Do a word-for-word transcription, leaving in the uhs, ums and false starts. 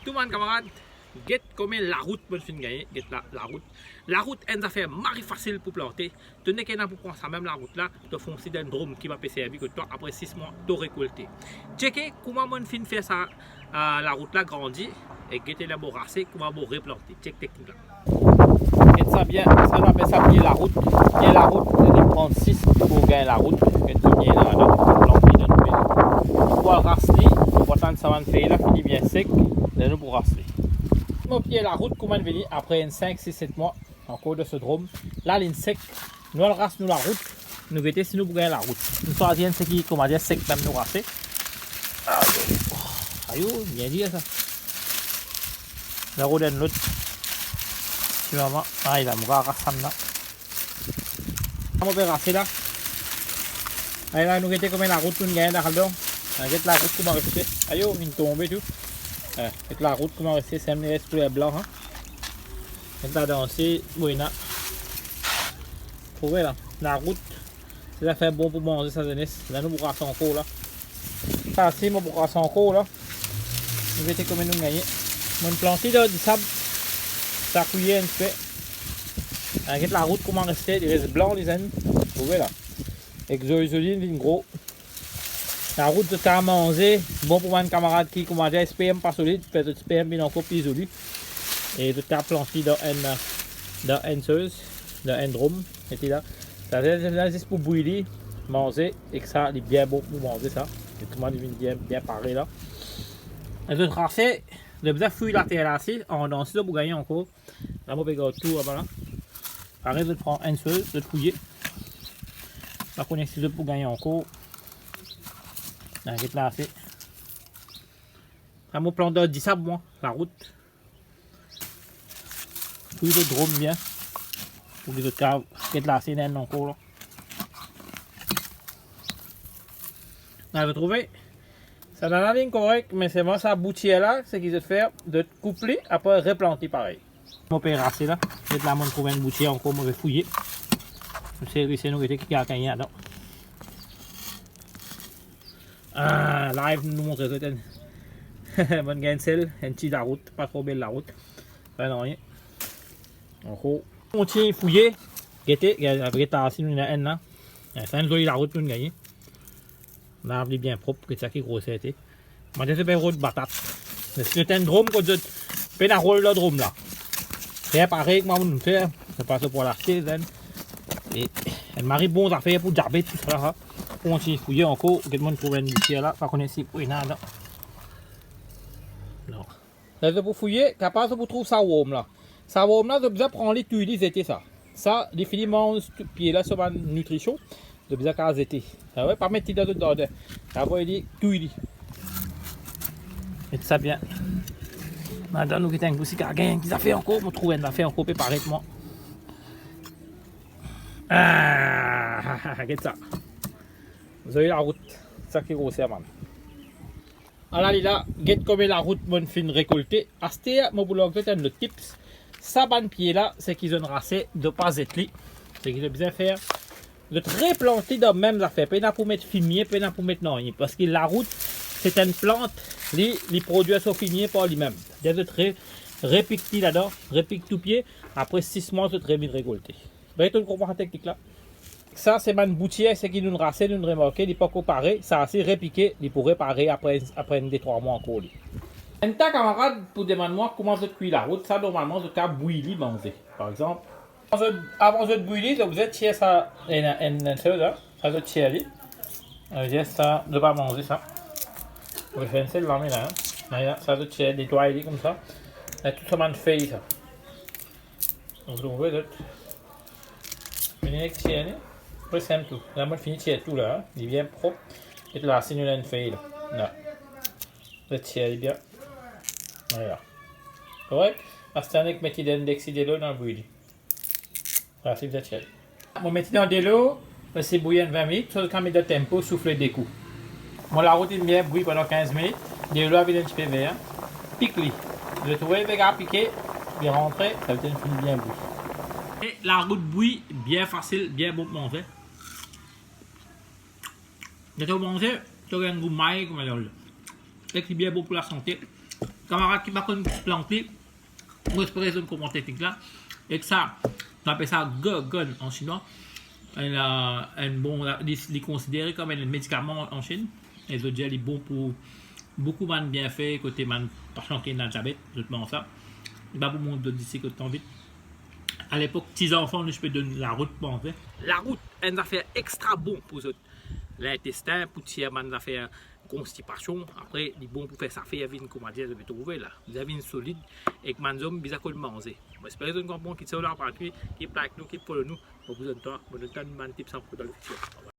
Tou bann kamarad, get komie larout monn finn gagne, get la, larout. Larout enn zafer mari fasil pou plante. To nek ena pou pran sa mem larout la, to fonse dan enn drom ki pa pe servi kot twa, apre sis mwa, to rekolte. Cheke kouma monn finn fer sa, ah, larout la grandi, e gete la mo rase, kouma mo replante. Chek teknik la. Get sa bien, sa nou apel sa pie larout. Pie larout, li pran sis pou gagn larout. Get sa bien la, la, pou plante dan nou pie. Pou ras li, pou atann sa bann fey la fini bien sek, la nou pou ras li. Mo pie larout kouma vini apre enn sink, sis, set mwa, ankor dan so drom. La, linn sek. Nou al ras nou larout. Nou gete si nou pou gagn larout. Nou swazir enn seki, kouma dir, sek mem nou rase. Ayo, bien dir sa. La rod enn lot. Ti mama, ay la, mo ras sa la. Mo pe rase la. Ay la, nou gete komie larout nou gagn ladan. Ah, get larout kouma reste. Ayo, inn tonbe tou. Eh, get larout kouma reste, sa mem res kouler blan, an. Get ladan osi, bon, ena. Trouve la, larout, se zafer bon pou manze sa zenes. La nou pou ras ankor la. Sa si mo pou ras ankor la. Nou gete komie nou gagne. Monn plante dan disab. Sa kouye enn tipe. Ah, get larout kouma reste, li res blan, li zenn. Trouve la. Ek zoli, zoli, li vinn gro. Larout zot kav manze, bon pou bann kamarad ki, kouma dir, sperm pa solid, fer zot sperm vinn ankor pli zoli. E zot kav plante dan enn, dan enn soz, dan enn drom, gete la. Sa, sa, sa, zis pou bwi li, manze, ek sa, li bien bon pou manze sa. E kouma li vinn bien, bien pare la. E zot rase, zot bizin fouy later la si, andan si zot pou gagne ankor. La mo pe gard tou laba la. Parey zot pran enn soz, zot fouye. Pa kone si zot pou gagne ankor. Inkiet la ase. La mo plant dan disab mwa, larout. Fouy zot drom bien. Pou ki zot kav get la ase, ena enn ankor la. La zot trouve? Sa la, la vinn korek, me selman sa bout tir la, seki zot fer, zot koup li, apre replant li parey. Mo pe rase la. Get la, mo trouv enn bout tir ankor, mo pe fouye. Nou servi se nou gete ki kav gagn ladan. Ah, live nou montre zot enn. Bann gagn sel, enn ti larout, pa tro bel larout. Pa nanye. Ankor. Kontign fouye. Gete, get la, si nou ena enn la. Sa enn zoli larout nou gagne. Lav li bien prop, get sa ki groser te. Mo dir zot pe rod batat. Si zot ena enn drom kot zot, pena rol dan drom la. Fer parey ki mo monn fer, se pa zot pou al aste, zenn. E enn mari bon zafer pou diabet, tousala, sa. Kontign fouye ankor, get mo trouv enn bout tir la, pa kone si pou ena ladan. Non. La zot pou fouye, kapav zot pou trouv sa worm la. Sa worm la, zot bizin pran li, touy li, zete sa. Sa, li fini manz tou pie la, so bann nitrision, zot bizin kav zete. Ah wi, pa met li dan zot zardin. Avoy li, touy li. Met sa bien. Ladan nou get enn kou si kav gagn, ki zafer ankor, mo trouv enn zafer ankor pe paret mwa. Ah, get sa. Zoli larout, sa ki groser, man. Ala li la, get komie larout monn finn rekolte. Aster, mo pou larg zot enn lot tips. Sa bann pie la, seki zot inn rase, zot pa zet li. Seki zot bizin fer, zot replant li dan mem zafer. Pena pou met fimie, pena pou met nanye. Parski larout, se enn plant, li, li prodwir so fimie par limem. Donk zot re-, repik li ladan, repik tou pie, apre sis mwa, zot revinn rekolte. Be, to konpran sa teknik la? Sa, se bann bout tir, seki nou rase, nou remarke, li pankor pare, sa ase repike, li pou repare apre, apre enn de trwa mwa ankor li. Enn ta kamarad pou demann mwa kouma zot kwi larout, sa normalman zot kav bwi li manze. Par exanp, avan zot, avan zot bwi li, zot bizin tir sa, enn, enn, enn soz la, sa zot tir li. Zot tir sa, zot pa manze sa. Zot fer enn sel lame la, en. La, sa zot tir, netway li koumsa. La, tou sa bann fey sa. Donk, zot trouve zot. Vinn ek tir li. Apre, sinp tou. La, mo fini tir tou la, en. Li bien prop. E la, si nou ena enn fey la. La. Zot tir li bien. Vwala. Korek? Aster, nek met li dan enn dexi delo, nou al bwi li. Vwala, si zot tir li. Mo met li dan delo, les li bwi enn vin minit, so zot kav met dan tempo, soufle de kou. Mo larout inn bien bwi pandan kinz minit, delo la vinn enn tipe ver, pik li. Zot trouve, li kav pike, li rantre, savedir li finn bien bwi. E larout bwi, bien fasil, bien bon pou manze. Ler to manze, to gagn gou may kouma dal. Ek li bien bon pou lasante. Kamarad ki pa konn plant li, mo espere zot konpran teknik la. Ek sa, nou apel sa Gogon an sinwa. Enn, euh, enn bon, li, li konsidere kom enn medikaman an Chine. E zot dir li bon pou boukou bann bienfe, kote bann pasan ki ena diabet, zot manz sa. Li pa pou mont zot disi kot anvi. Alepok, ti zanfan, nou ti pe donn larout manze. Larout, enn zafer extra bon pou zot lintestin, pou tir bann zafer konstipasion. Apre, li bon pou fer zafer vinn, kouma dir, zot pe trouve la. Bizin vinn solid, ek bann zom bizin konn manze. Mo espere zot konpran ki so la, parski ki like nou, ki follow nou. Mo pou zot tan, mo donn tann bann tips ankor dan lefitir.